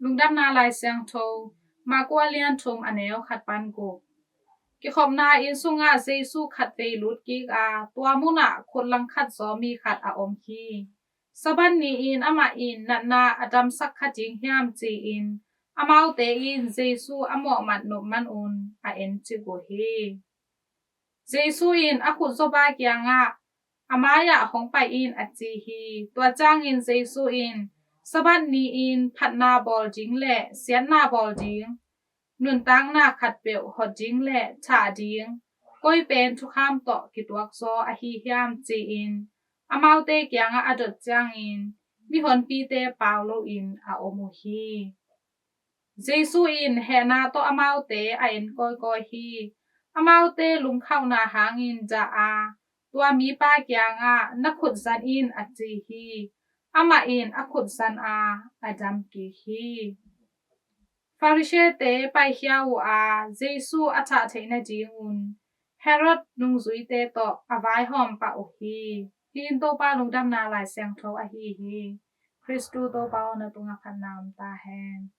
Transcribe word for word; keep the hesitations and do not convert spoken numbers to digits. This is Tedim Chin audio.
Lungdamna Lai Siangtho, Marku a lian thum, a neu khat pan guk. Kikhopna inn sungah Jesu khatvei lut kik a, tua munah khut langkhat zaw mi khat a om hi. Sabbath ni-in amah in natna a damsak kha ding hiam ci-in amaute in Jesu a mawhmat nop manun a encik uh hi. Jesu in a khut zawpa kiangah, "A mai-ah hong pai in," a ci hi. Tua ciangin Jesu in, "Sabbath ni-in phatna bawl ding le siatna bawl ding, nuntakna khatpeuh hot ding le thah ding, koi pen thukham tawh kituak zaw ahi hiam?" ci-in amaute kiangah a dot ciangin mihonpite pau loin a om uh hi. Jesu in hehna tawh amaute a en kawikawi hi. Amaute lungkhauhna hangin dah a, tua mipa kiangah, "Na khut zan in," a ci hi. Amah in a khut zan a, a dam kik hi. Pharisee-te paikhia uh a, Jesu a thah theih nadingun Herod nungzuite tawh a vaihawm pah uh hi. Hih in Topa Lungdamna Lai Siangtho ahi hi. Khristu Topa aw, na tungah phatna om ta hen.